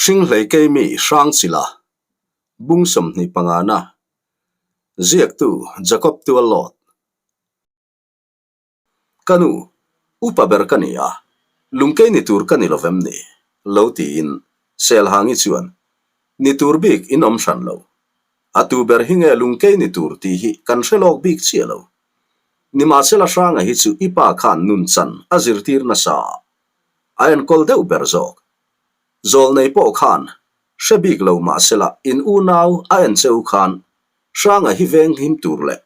Hringhlei Keimi Hrangchila, Bung 25 na, Ziaktu Jacob Tuallawt. Ka nu, upa ber ka ni a, lungkei ni tur ka ni lovem ni? Lo tiin Selhangi chuan, Ni tur bik in awm hran lo. A tu ber hi nge lungkei ni tur tih hi kan hre lawk bik chiah lo. Nimahsela Hranga hi chu i pa khan nun chan a zirtir nasa a, a enkawl deuh ber zawk. Zawlnei pawh khan hre bik lo mahsela in unau a en che u khan Hranga hi venghim tur leh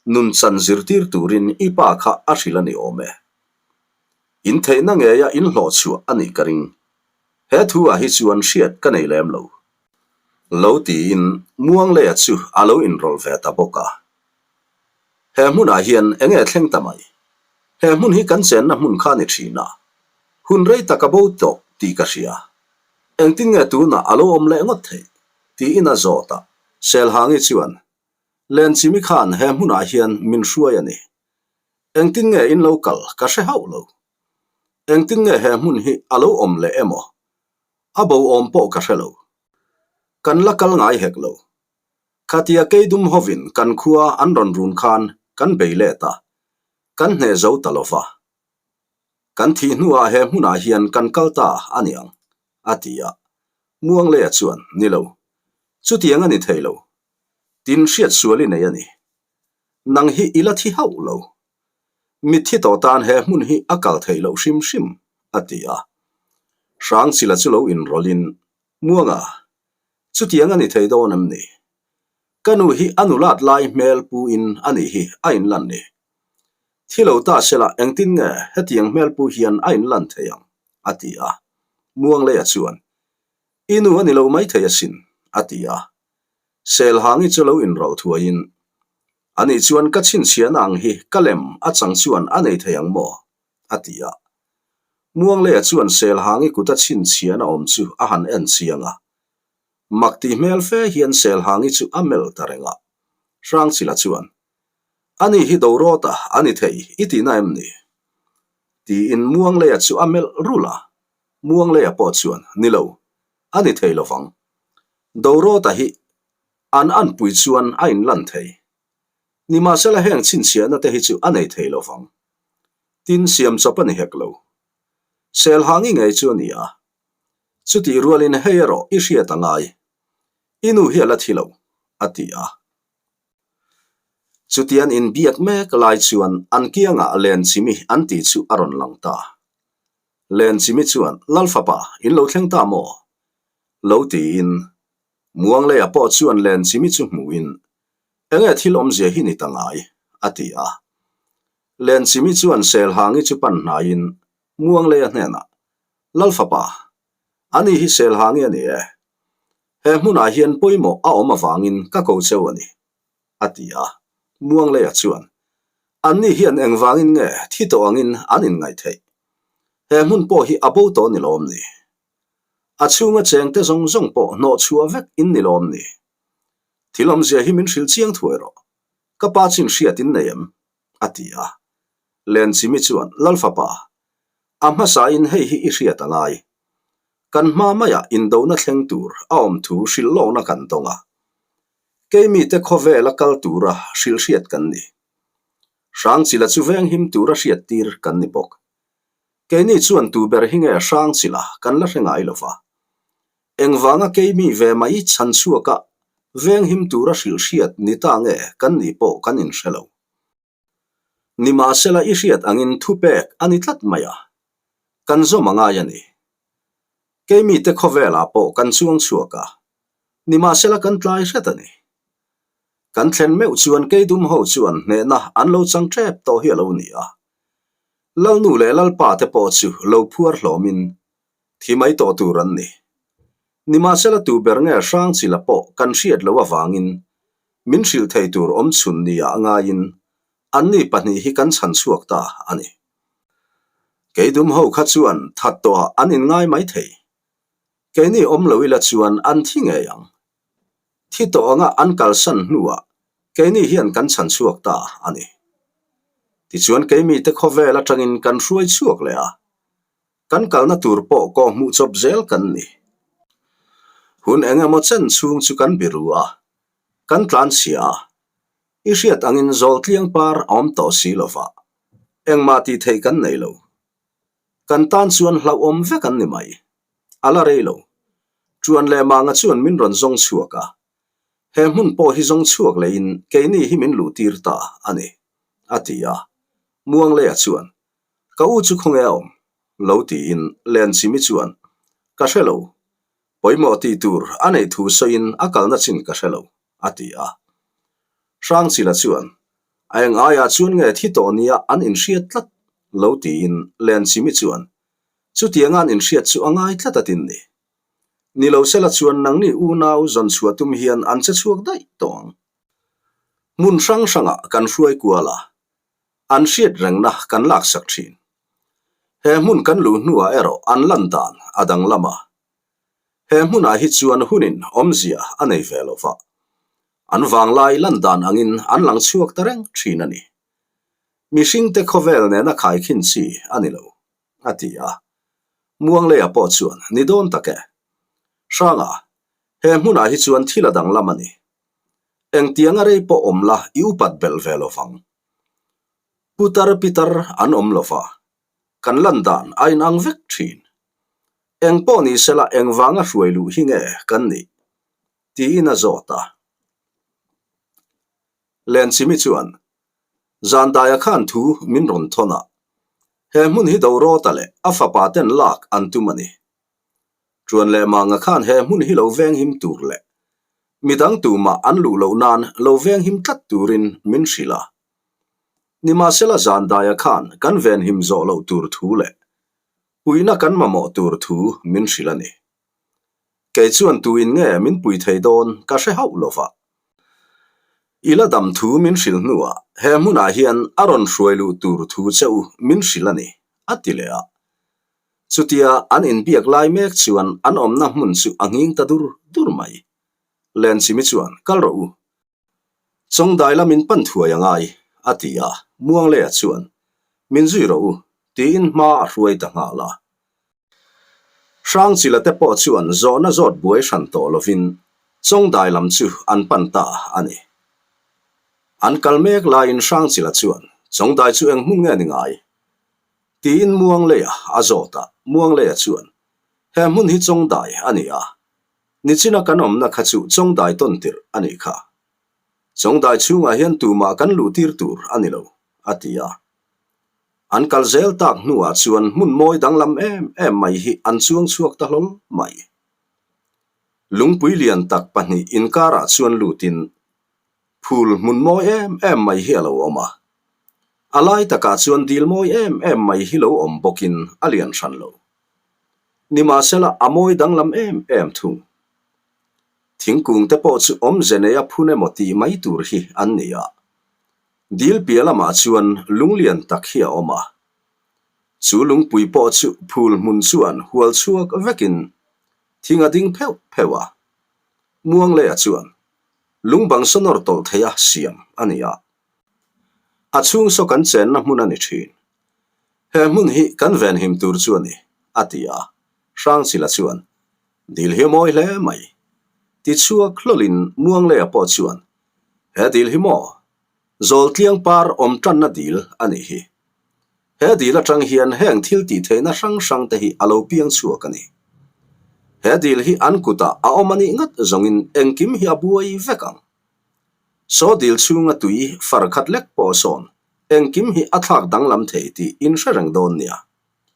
nun chan zirtir turin i pa kha a hrilh a ni awm e. In theihna ngeia in hlawh chhuah a nih ka ring. He thu ah hi chuan hriat ka nei lem lo. Lo tiin Muangleia chu a lo inrawlh ve ta bawk a. He hmunah hian eng nge thleng ta mai? He hmun hi kan chenna hmun kha ni thin a, hun rei tak a bo tawh tih ka hria. Engtin nge tunah a lo awm leh ngawt theih? tiin a zawt a. Selhangi chuan, Lenchimi khan he hmunah hian min hruai a ni. Engtin nge in lo kal ka hre hauh lo. Engtin nge he hmun hi a lo awm leh emaw? A bo awm pawh ka hre lo. Kan la kal ngai hek lo. Khatia Keidum hovin kan khua an rawn run khan kan bei let a, kan hneh zo ta lo va. Kan thih hnuah he hmunah hian kan kal ta a niang, a ti a. Muangleia chuan, Ni lo. Chutiang a ni thei lo. Tin hriat sual i nei a ni. Nang hi i la thi hauh lo. Mitthi tawh tan he hmun hi a kal theih loh hrim hrim, a ti a. Hrangchila chu lo inrawlhin, Muanga, Chutiang a ni thei dawn em ni? Ka nu hi a nulat lai hmel pu in a nih hi a inlan ni. Thi lo ta sela engtin nge hetiang hmel pu hian a inlan thei ang? a ti a. Muangleia chuan, I nu a ni lo mai thei asin, a ti a. Selhangi chu lo inrawlh thuaiin, Ani chuan ka chhinchhiahna ang hi ka lem a chang chuan a nei thei ang maw? a ti a. Muangleia chuan Selhangi kuta chhinchhiahna awm chu a han en chiang a. Mak tih hmel fe hian Selhangi chu a melh ta reng a. Hrangchila chuan, Ani hi Dorawta a ni thei i tihna em ni? Tiin Muangleia chu a melh rulh a. Muangleia pawh chuan, Ni lo, a ni thei lovang. Dorawta hi an anpui chuan a inlan thei. Nimahsela heng chhinchhiahna te hi chu a nei thei lovang. Tin, siam chawp a ni hek lo. Selhangi ngei chu a ni a. Chutih rualin hei erawh i hriat a ngai. I nu hi a la thi lo, a ti a. Chutian inbiak mek lai chuan an kiangah Lenchimi an tih chu a rawn lang ta. Lenchimi chuan, Lalfapa, in lo thleng ta maw? Lo tiin Muangleia pawh chuan Lenchimi chu hmuhin, Enge thil awmzia hi ni ta ngai? a ti a. Lenchimi chuan Selhangi chu pan hnaiin Muangleia hnenah, Lalfapa, ani hi Selhangi a ni e. He hmunah hian pawimawh a awm avangin ka ko cheu a ni, a ti a. Muangleia chuan, Anni hian engvangin nge thi tawh angin an inngaih theih? He hmun pawh hi a bo tawh ni lawm ni? A chhunga chengte zawng zawng pawh hnawh chhuah vek in ni lawm ni? Thil awmzia hi min hrilh chiang thuai rawh. Ka pa chin hriat in nei em? a ti a. Lenchimi chuan, Lalfapa, a hmasain hei hi i hriat a ngai. Kan hma maiah indona thleng tur a awm thu hrilh lawkna kan dawng a. Keimite khawvela kal tura hrilh hriat kan ni. Hrangchila chu venghim tura hriattir kan ni bawk. Keini chuan tu ber hi nge Hrangchila kan la hre ngai lova. Engvanga keimi ve mai chhan chhuaka venghim tura hrilh hriat ni ta nge kan nih pawh kan inhre lo. Nimahsela i hriat angin thupek a ni tlat mai a, kan zawm a ngai a ni. Keimite khawvelah pawh kan chuang chhuak a, nimahsela kan tlai hret a ni. Kan thlen meuh chuan Keidum ho chuan hnehna an lo chang tep tawh hi a lo ni a. Lalnu leh Lalpa te pawh chu lo phuar hlawmin thi mai tawh tur an ni. Nimahsela tu ber nge Hrangchila pawh kan hriat loh avangin min hrilh thei tur awm chhun nia ngaiin anni pahnih hi kan chhan chhuak ta a ni. Keidum ho kha chuan that tawhah an inngai mai thei. Keini awm lo ila chuan an thi ngei ang. Thi tawh anga an kalsan hnuah keini hian kan chhan chhuak ta a ni. Tichuan keimite khawvel atangin kan hruai chhuak leh a, Kan kalna tur pawh kawhhmuh chawp zel kan ni. Hun eng emaw chen chhung chu kan biru a, kan tlan chhia a, i hriat angin zawltliang par a awm tawh si lova, engmah tih theih kan nei lo. Kan tan chuan hlauhawm vek an ni mai. A la rei lo. Ṭuan leh Manga chuan min rawn zawng chhuak a, he hmun pawh hi zawng chhuak lehin keini hi min luhtir ta a ni, a ti a. Muangleia chuan, Ka u chu khawnge a awm? lo tiin Lenchimi chuan, Ka hre lo. Pawimawh tih tur a neih thu sawiin a kalna chin ka hre lo, a ti a. Hrangchila chuan, A eng aiah chuan nge thi tawh nia an inhriat tlat? lo tiin Lenchimi chuan, Chutianga an inhriat chu a ngai tlat a tin ni. Ni lo sela chuan nangni unau zawn chhuah tum hian an che chhuak daih tawh ang. Hmun hrang hrangah kan hruai kual a, an hriat rengna kan laksak thin. He hmun kan luh hnuah erawh an lan dan a danglam a. He hmunah hi chuan hunin awmzia a nei ve lo va, an vanglai lan dan angin an lang chhuak ta reng thin a ni. Mihringte khawvel nena khaikhin chi a ni lo, a ti a. Muangleia pawh chuan ni dawn tak e. Hranga, he hmunah hi chuan thil a danglam a ni. Engtianga rei pawh awm la i upat belh ve lo vang. Putar pitar an awm lo va, kan lan dan a inang vek thin. Eng pawh ni sela engvanga hruai luh hi nge kan nih? tiin a zawt a. Lenchimi chuan, Zandaia khan thu min rawn thawn a, he hmun hi Dorawta leh a fapa ten lak an tum a ni. Chuan leh Manga khan he hmun hi lo venghim tur leh midang tumah an luh loh nan lo venghim tlat turin min hrilh a. Nimahsela Zandaia khan kan venhim zawh loh tur thu leh puihna kan mamawh tur thu min hrilh a ni. Kei chuan tuin nge min pui thei dawn ka hre hauh lo va. I la dam thu min hrilh hnuah he hmunah hian a rawn hruai luh tur thu che u min hrilh a ni, a ti leh a. Chutia an inbiak lai mek chuan an awmna hmun chu a nghing ta dur dur mai. Lenchimi chuan, Kal rawh u. Chawngdai la min pan thuai a ngai, a ti a. Muanglea chuan, Min zui rawh u, tiin hma a hruai ta nghal a. Hrangchila te pawh chuan zawhna zawt buai hran tawh lovin Chawngdai lam chu an pan ta a ni. An kal mek laiin Hrangchila chuan, Chawngdai chu eng hmun nge ni ngai? Tiin Muangleia a zawt a, Muangleia chuan, He hmun hi Chawngdai a ni a, nichina kan awmna kha chu Chawngdai tawn tirh a nih kha. Chawngdai chhungah hian tumah kan luh tir tur a ni lo, a ti a. An kal zel tak hnuah chuan hmun mawi danglam em em mai hi an chuang chhuak ta hlawl mai. Lungpui lian tak pahnih inkarah chuan lutin Phul hmun mawi em em mai hi a lo awm a. A lai takah chuan dil mawi em em mai hi lo awm bawkin a lian hran lo. Nimahsela a mawi danglam em em thung. Thingkung te pawh chu awmze neia phun emaw tih mai tur hi an ni a. Dil piah lamah chuan lung lian tak hi a awm a. Chu lungpui pawh chu phul hmun chuan hual chhuak vekin thing a ding pheuh pheuh a. Muangleia chuan Lungbang sawnawr tawlh theia siam a ni a. A chhung saw kan chenna hmun a ni thin. He hmun hi kan venhim tur chu a ni, a ti a. Hrangchila chuan, Dil hi a mawi hle mai. Tichhuak hlawlin Muangleia pawh chuan, He dil hi maw? Zawltliang par awm tanna dil a nih hi. He dil atang hian heng thil tih theihna hrang hrang te hi a lo piang chhuak a ni. He dil hi an kutah a awm a nih ngat zawngin engkim hi a buai vek ang. Saw dil chhunga tui far khat lek pawh sawn engkim hi a thlak danglam thei tih in hre reng dawn nia,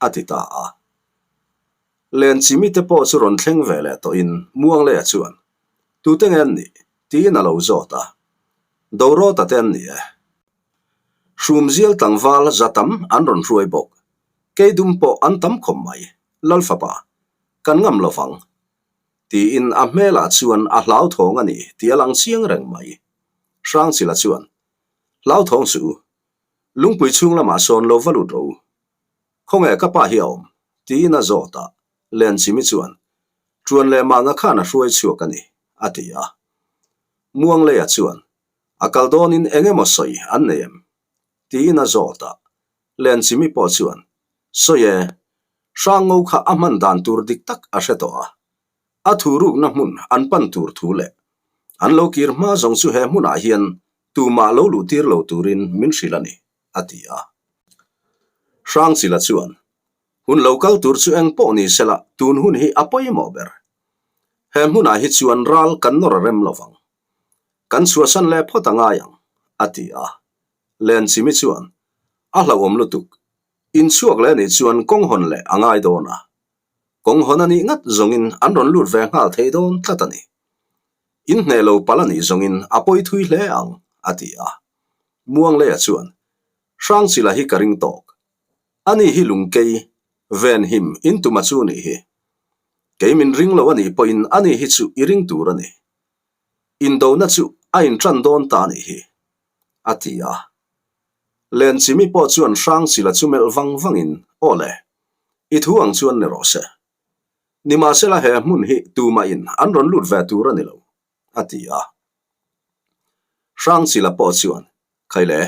a ti ta a. Lenchimi te pawh chu rawn thleng ve leh tawhin Muangleia chuan, Tute nge an nih? tiin a lo zawt a. Dorawta te an ni e. Hrumzial tlangval za tam an rawn hruai bawk. Keidum pawh an tam khawp mai, Lalfapa, kan ngam lo vang. Tiin a hmelah chuan a hlauthawng a ni tih a lang chiang reng mai. Hrangchila chuan, Hlauthawng suh u, lungpui chhung lamah sawn lo va lut rawh u. Khawnge ka pa hi a awm? tiin a zawt a, Lenchimi chuan, Ṭuan leh Manga khan a hruai chhuak a ni, a ti a. Muangleia chuan, A kal dawnin eng emaw sawi an nei em? tiin a zawt a, Lenchimi pawh chuan, Sawi e, Hrang ngo kha a hman dan tur dik tak a hre tawh a. A thurukna hmun an pan tur thu leh an lo kir hma zawng chu he hmunah hian tumah lo luh tir lo turin min hrilh a ni, a ti a. Hrangchila chuan, Hun lo kal tur chu eng pawh ni sela tun hun hi a pawimawh ber. He hmunah hi chuan ral kan nawr a rem lo vang. Kan chhuahsan leh phawt a ngai ang, a ti a. Lenchimi chuan, A hlauhawm lutuk. Inchhuak leh nih chuan kawng hawn leh a ngai dawn a. Kawng hawn a nih ngat zawngin an rawn lut ve nghal thei dawn tlat a ni. In hneh lo palh a nih zawngin a pawi thui hle ang, a ti a. Muangleia chuan, Hrangchila hi ka ring tawk. Ani hi lungkei, venhim in tuma chu nih hi. Kei min ring lo a nih pawhin ani hi chu i ring tur a ni. Indona chu a inṭan dawn ta a nih hi, a ti a. Lenchimi pawh chuan Hrangchila chu melh vang vangin, Aw le, i thu ang chuan ni rawh se. Nimahsela he hmun hi tumahin an rawn lut ve tur a ni lo, a ti a. Hrangchila pawh chuan, Khaile,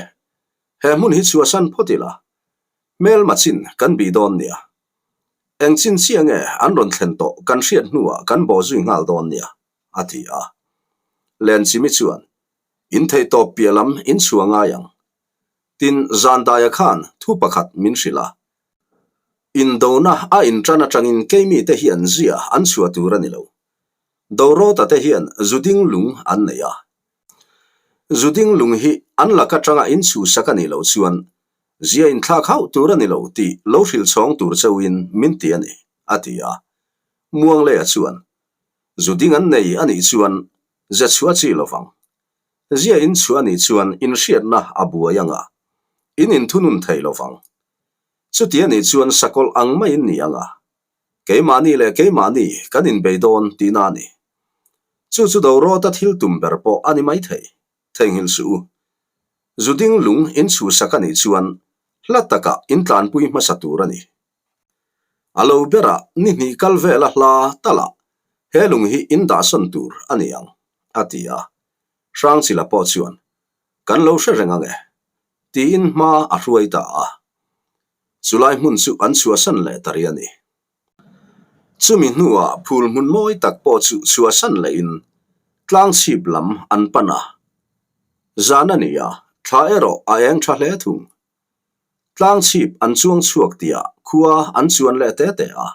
he hmun hi chhuahsan phawt ila, hmelma chin kan bih dawn nia. Eng chin chiah nge an rawn thlen tawh kan hriat hnuah kan bawh zui nghal dawn nia, a ti a. Lenchimi chuan, In theih tawp piah lam in chhuah ngai ang. Tin, Zandaia khan thu pakhat min hrilh a. Indona a inṭan aṭangin keimite hian zia an chhuah tur a ni lo. Dorota te hian zuding lung an nei a. Zuding lung hi an lak aṭanga inchhuhsak a nih loh chuan zia inthlak hauh tur a ni lo tih lo hrilh chhawng tur chauhin min ti a ni, a ti a. Muangleia chuan, Zuding an nei a nih chuan ze chhuah chi lo vang. Zia in chhuah a nih chuan inhriatna a buai ang a, in inthunun thei lo vang. Chuti a nih chuan sakawlh ang maiin ni ang a, keimahni leh keimahni kan inbei dawn tihna a ni. Chu chu Dorawta thil tum ber pawh a ni maithei, theihnghilh suh u. Zuding lung inchhuhsak a nih chuan hla takah intlanpui hmasa tur a ni. A lo berah ni hnih kal vela hla talah he lung hi in dahsawn tur a ni ang, a ti a. Hrangchila pawh chuan, Kan lo hre reng ang e, tiin hma a hruai ta a. Chulai hmun chu an chhuahsan leh ta ri a ni. Chumi hnuah phul hmun mawi tak pawh chu chhuahsan lehin tlangchhip lam an pan a. Zan a ni a, thla erawh a eng tha hle thung. Tlangchhip an chuang chhuak tihah khua an chuan leh te te a.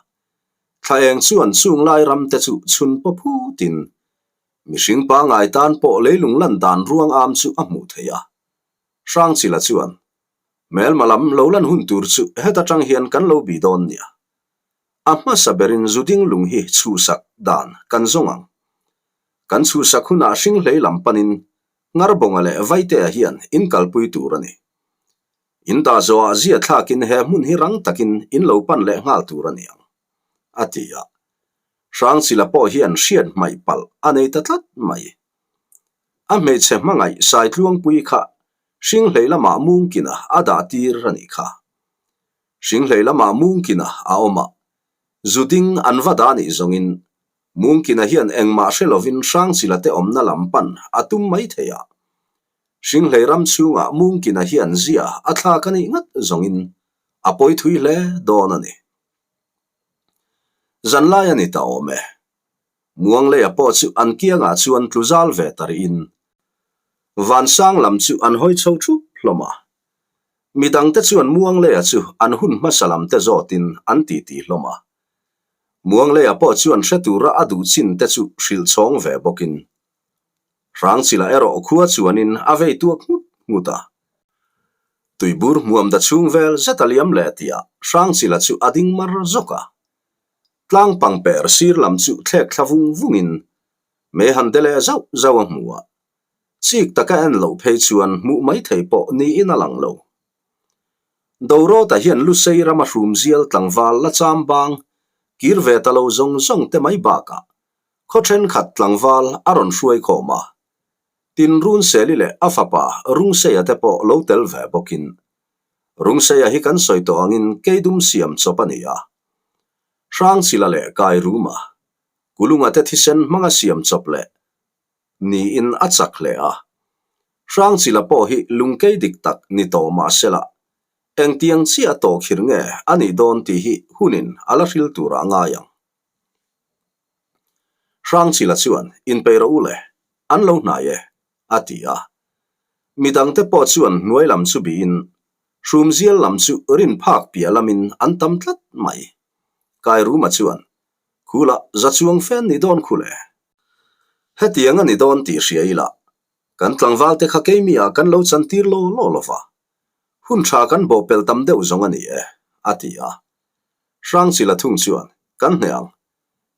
Thla eng chuan chung lai ram te chu chhun paw phutin mihring pangngai tan pawh leilung lan dan ruang am chu a hmuh theih a. Hrangchila chuan, Hmelma lam lo lan hun tur chu heta tang hian kan lo bih dawn nia. A hmasa berin zuding lung hi chhuhsak dan kan zawng ang. Kan chhuhsak hunah hringhlei lam panin Ngharbawnga leh Vaitea hian in kalpui tur a ni. In dah zawhah zia thlakin he hmun hi rang takin in lo pan leh nghal tur a ni ang, a ti a. Hrangchila pawh hian hriat hmaih palh a nei ta tlat mai. A hmeichhe hmangaih Saitluangpui kha Hringhlei lamah Mungkina a dah tir a nih kha. Hringhlei lamah Mungkina a awm a, zuding an va dah nih zawngin Mungkina hian engmah hre lovin Hrangchila te awmna lam pan a tum mai thei a. Hringhlei ram chhungah Mungkina hian zia a thlak a nih ngat zawngin a pawi thui hle dawn a ni. Zanlai a ni ta awm e. Muangleia pawh chu an kiangah chuan tlu zal ve ta rihin Vansang lam chu an hawi chho thup hlawm a. Midangte chuan Muangleia chu an hun hmasa lam te zawtin an titi hlawm a. Muangleia pawh chuan hre tura a duh chin te chu hrilh chhawng ve bawkin Hrangchila erawh khua chuanin a vei tuak nghut nghut a. Tuibur hmuam da chhung vel zet a liam leh tihah Hrangchila chu a ding mar zawk a. Tlang pangper sir lam chu thlek thla vung vungin mei han de leh zauh zauh a hmu a. Chik taka en loh phei chuan hmuh mai thei pawh niin a lang lo. Dorawta hian Lusei rama hrumzial tlangval la cham bang kir ve ta lo zawng zawng te mai bakah khaw thenkhat tlangval a rawn hruai khawm a. Tin Runseli leh a fapa Rungseia te pawh lo tel ve bawkin Rungseia hi kan sawi tawh angin keidum siam chawp a ni a. Hrangchila leh Kairuma, Kulunga te thisen hmanga siam chawp leh niin a chak hle a. Hrangchila pawh hi lungkei dik tak ni tawh mah sela, engtiang chiah tawh khir nge a nih dawn tih hi hunin a la hril turah a ngai ang. Hrangchila chuan, Inpeih rawh u le, an lo hnai e, a ti a. Midangte pawh chuan hnuai lam chu bihin Hrumzial lam chu rin phak piah lamin an tam tlat mai. Kairuma chuan, Khulah za chuang fen ni dawn khu le. Hetiang a ni dawn tih hria ila, kan tlangvalte kha keimi ah kan lo chantir law law lo va. Hun tha kan bawhpelh tam deuh zawng a ni e, a ti a. Hrangchila thung chuan, Kan hneh ang.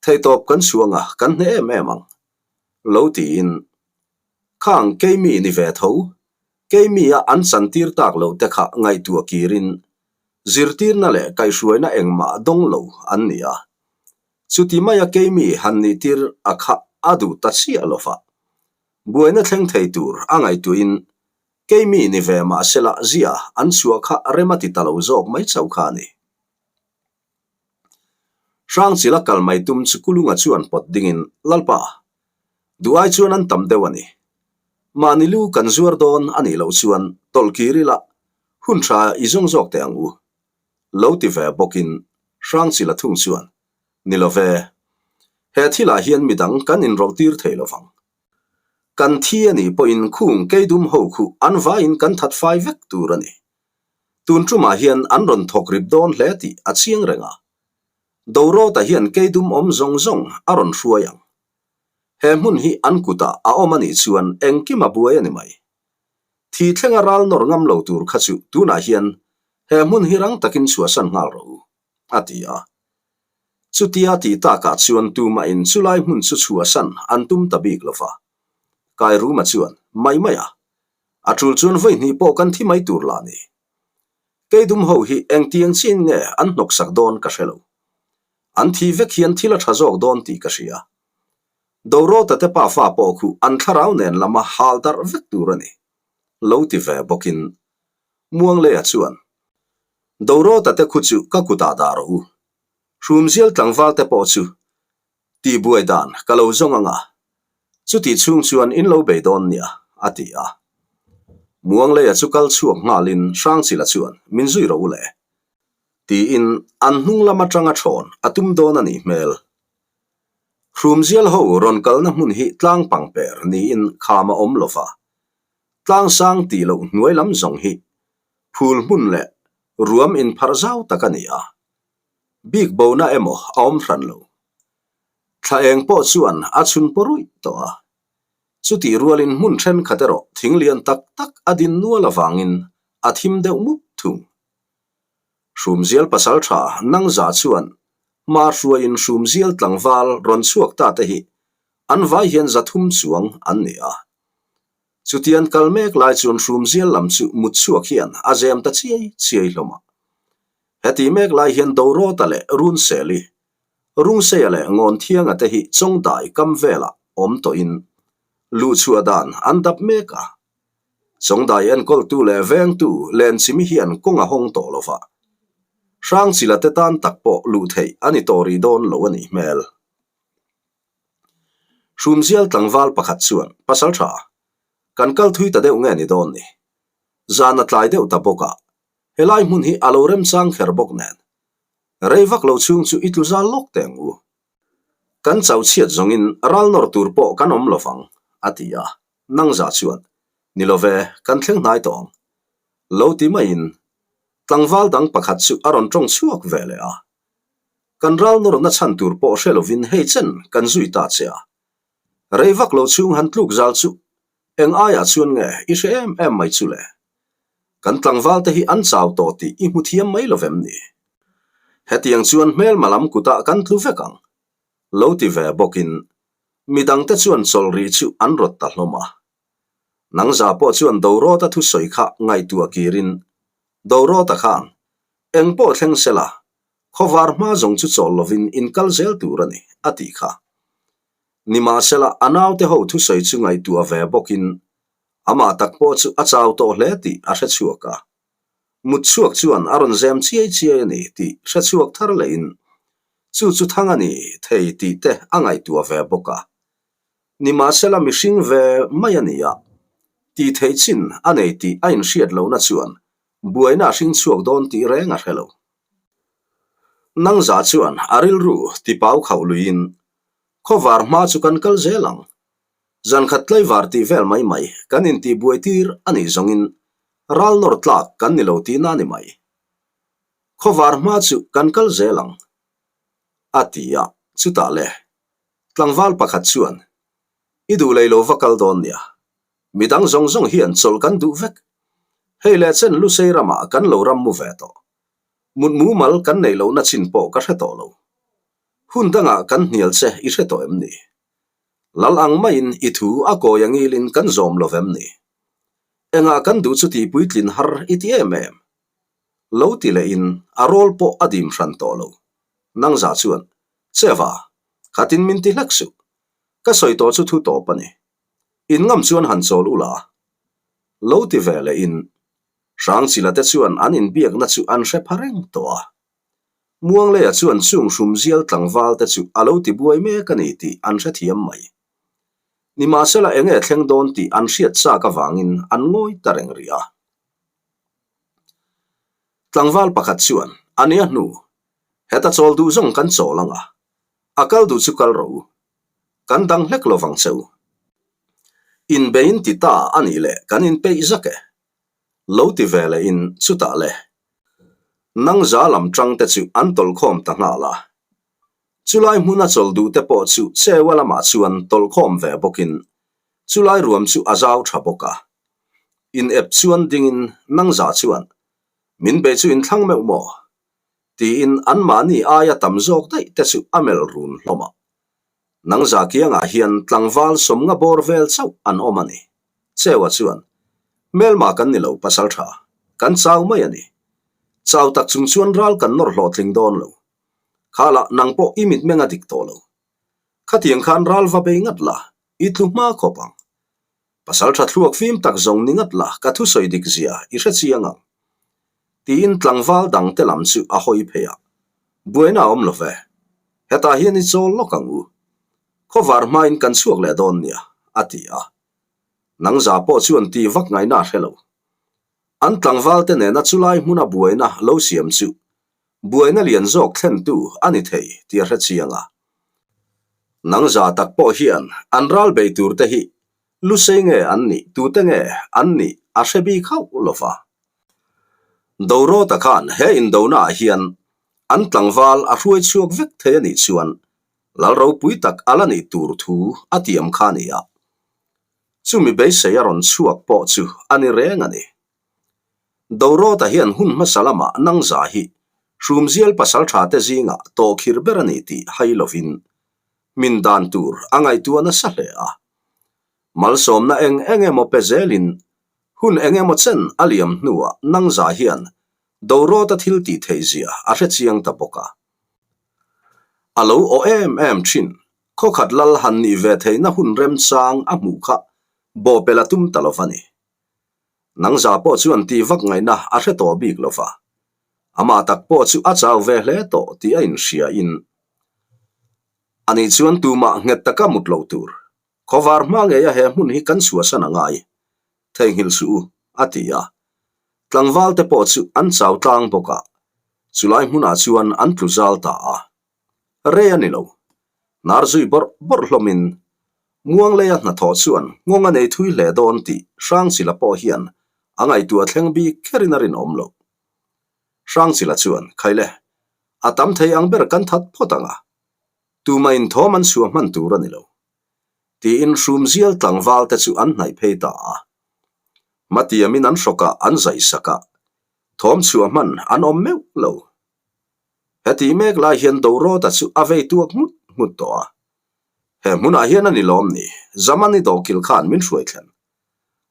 Theihtawp kan chhuang a, kan hneh em em ang. Lo tiin, Khang keimi ni ve tho, keimi a an chantir tak loh te kha ngaihtuah kirin zirtirna leh kaihhruaina engmah dawng lo an ni a. Chuti maia keimi han nihtir a kha a duh ta chiah lo va. Buaina thleng thei tur a ngaihtuahin keimi ni ve mahsela zia an chhuah kha rem a ti ta lo zawk mai chauh kha a ni. Hrangchila kal mai tum chu Kulunga chuan pawt dingin, Lalpa, duh ai chuan an tam deuh a ni. Mahni lu kan zuar dawn a nih loh chuan tawlh kir ila hun tha i zawng zawk teh ang u. Lo ti ve bawkin Hrangchila thung chuan, Ni lo ve, he thilah hian midang kan inrawlh tir thei lo vang. Kan thi a nih pawhin khung keidum ho khu an vaiin kan that fai vek tur a ni. Tun tumah hian an rawn thawk rip dawn hle tih a chiang reng a. Dorawta hian keidum awm zawng zawng a rawn hruai ang. He hmun hi an kutah a awm a nih chuan engkim a buai a ni mai. Thi thlenga ral nawr ngam lo tur kha chu tunah hian he hmun hi rang takin chhuahsan nghal rawh u, a ti a. Chutia tih takah chuan tumahin chulai hmun chu chhuahsan an tum ta bik lo va. Kairuma chuan, Mai mai a, A tul chuan vawi hnih pawh kan thi mai tur lah ni. Keidum ho hi engtiang chiin nge an hnawksak dawn ka hre lo. An thi vek hian thil a tha zawk dawn tih ka hria. Dorawta te pafa pawh khu an thlarau nen lama hal darh vek tur a ni. Lo ti ve bawkin Muangleia chuan, Dorawta te khu chu ka kutah dah rawh u. Hrumzial tlangval te pawh chu Tihbuai dan ka lo zawng ang a, chutih chhung chuan in lo bei dawn nia, a ti a. Muangleia chu kal chhuak nghalin Hrangchila chuan min zui rawh u le, tiin an hnung lam atanga thawn a tum dawn a nih hmel. Hrumzial ho rawn kalna hmun hi tlang pangper niin kham a awm lo va, tlang sang tih loh hnuai lam zawng hi phul hmun leh ruam inpharh zau tak a ni a. Bik bona emaw a awm hran lo. Thla eng pawh chuan a chhun paw ruih tawh a. Chutih rualin hmun thenkhat erawh thing lian tak tak a din nual avangin a thim deuh mup thung. Hrumzial pasal tha Nangza chuan hma hruaiin Hrumzial tlangval rawn chhuak ta te hi an vai hian zathum chuang an ni a. Chutian kal mek lai chuan Hrumzial lam chu mut chhuak hian a zem ta chiai chiai hlawm a. Heti mek lai hian Dorawta leh Runseli, Rungseia leh Ngawnthianga te hi Chawngdai kam velah awm tawhin luhchhuah dan an dap mek a. Chawngdai enkawltu leh vengtu Lenchimi hian kawng a hawng tawh lo va, Hrangchila te tan tak pawh luh theih a ni tawh rih dawn lo a nih hmel. Hrumzial tlangval pakhat chuan, Pasal tha, kan kal thui ta deuh nge ni dawn ni? Zan a tlai deuh ta bawk a, Helai hmun hi a lo remchang kher bawk nen, rei vak lo chhung chu i tlu zal lawk teh ang u. Kan chau chhiat zawngin ral nawr tur pawh kan awm lo vang, a ti a. Nangza chuan, Ni lo ve, kan thleng hnai tawh ang. Lo ti maiin tlangval dang pakhat chu a rawn tawng chhuak ve leh a. Kan ral nawrna chhan tur pawh hre lovin hei chen kan zui ta che a. Rei vak lo chhung han tluk zal chu eng aiah chuan nge i hre em em mai chu le? Kan tlangval te hi an chau tawh tih i hmu thiam mai lo vem ni? Hetiang chuan hmelma lam kutah kan tlu vek ang. Lo ti ve bawkin midangte chuan chawlh ri chu an rawt ta hlawm a. Nangza pawh chuan Dorawta thusawi kha ngaihtuah kirin, Dorawta khan, Eng pawh thleng sela, khawvar hma zawng chu chawl lovin in kal zel tur a ni, a tih kha. Nimahsela, a naute ho thusawi chu ngaihtuah ve bawkin Amah tak pawh chu a chau tawh hle tih a hre chhuak a. Mut chhuak chuan a rawn zem chiai chiai a ni tih hre chhuak thar lehin chu chu thang a ni thei tih te a ngaihtuah ve bawk a. Nimahsela mihring ve mai a ni a, tih theih chin a nei tih a inhriat lohna chuan buaina a hring chhuak dawn tih reng a hre lo. Nangza chuan a rilru tipau khauh luiin. Khawvar hma chu kan kal zel ang. Zankhat tlaivar tih vel mai mai kan intihbuai tir a nih zawngin ral nawr tlak kan ni lo tihna a ni mai. Khawvar hma chu kan kal zel ang, a ti a, chutah le tlangval pakhat chuan, I duh lei lo va kal dawn nia, midang zawng zawng hian chawlh kan duh vek. Hei leh chen Lusei ramah kan lo ram mu ve tawh. Mut mumal kan neih lohna chin pawh ka hre tawh lo. Hun dangah kan hnial che i hre tawh em ni? Lal ang maiin i thu a kawi a ngilin kan zawm lo vem ni? Engah kan duh chu tih puitlin har i ti em em? Lo ti lehin a rawl pawh a dim hran tawh lo. Nangza chuan, Cheva, khatin min ti hlek suh. Ka sawi tawh chu thu tawp a ni. In ngam chuan han chawl u la. Lo ti ve lehin Hrangchila te chuan an inbiakna chu an hre pha reng tawh a. Muangleia chuan chung hrumzial tlangval te chu a lo ti buai mek a ni tih an hrethiam mai. Nimahsela enge thleng dawn tih an hriat chak avangin an ngawi ta reng rih a. Tlangval pakhat chuan, A nia hnu, heta chawl duh zawng kan chawl ang a, a kal duh chu kal rawh u. Kan dang hlek lo vang che u. Inbeiin ti ta a nih leh kan inpeih zak e. Lo ti ve lehin chutah le. Nangza lam tang te chu an tawlhkhawm ta nghal a. Chulai hmuna chawl duh te pawh chu Cheua lamah chuan tawlhkhawm ve bawkin chulai ruam chu a zau tha bawk a. In ep chuan dingin Nangza chuan, Min bei chu in thlang meuh maw? tiin anmahni aia tam zawk daih te chu a melh run hlawm a. Nangza kiangah hian tlangval sawmnga bawr vel chauh an awm a ni. Cheua chuan, Hmelma kan ni lo pasal tha, kan chau mai a ni. Chau tak chung chuan ral kan nawr hlawhtling dawn lo. Khalah nang pawh i mitmeng a dik tawh lo. Khatiang khan ral va bei ngat la, i tlu hma khawp ang. Pasal tha thluak fim tak zawng ni ngat la ka thusawi dik zia i hre chiang ang. Tiin tlangval dang te lam chu a hawi phei a. Buaina a awm lo ve. Hetah hian i chawl lawk ang u. Khawvar hmain kan chhuak leh dawn nia, a ti a. Nangza pawh chuan ti vak ngaihna a hre lo. An tlangval te nena chulai hmuna buaina lo siam chu buaina lian zawk thlentu a ni thei tih a hre chiang a. Nangza tak pawh hian an ral bei tur te hi Lusei nge an nih, tute nge an nih a hre bik hauh lo va. Dorawta khan he indonaah hian an tlangval a hruai chhuak vek thei a nih chuan Lal ropui tak a la nih tur thu a tiam kha a ni a. Chumi beisei a rawn chhuak pawh chu a ni reng a ni. Dorawta hian hun hmasa lamah Nangza hi Hrumzial pasaltha te zingah tawhkhir ber a ni tih hai lovin min dan tur a ngaihtuah nasa hle a. Malsawmna eng eng emaw pe zelin hun eng emaw chen a liam hnuah Nangza hian Dorawta thil tih theih zia a hre chiang ta bawk a. A lo aw em em thin, khawkhat lal han nih ve theihna hun remchang a hmuh kha bawhpelh a tum ta lo va ni. Nangza pawh chuan tih vak ngaihna a hre tawh bik lo va. Amah tak pawh chu a chau ve hle tawh tih a inhria in ani chuan tumah nghet taka mut loh tur. Khawvar hma ngeia he hmun hi kan chhuahsan a ngai. Theihnghilh suh u, a ti a. Tlangval te pawh chu an chau tlang bawk a, chulai hmunah chuan an tlu zal ta a. Rei a ni lo. Hnar zui bawrh bawrh hlawmin Muangleia hnathawh chuan nghawng a nei thui hle dawn tih Hrangchila pawh hian a ngaihtuah thleng bik kherin a rinawm loh. Hrangchila chuan, Khaile, a tam thei ang ber kan that phawt ang a, tumah inthawm an chhuah hman tur a ni lo. Tiin hrumzial tlangval te chu an hnaih phei ta a. Hmatiamin an hrawkah an zaihsak a, thawm chhuah hman an awm meuh lo. Heti mek lai hian Dorawta chu a vei tuak nghut nghut tawh a. He hmunah hian a ni lawm ni, Zamani dawhkil khan min hruai thlen.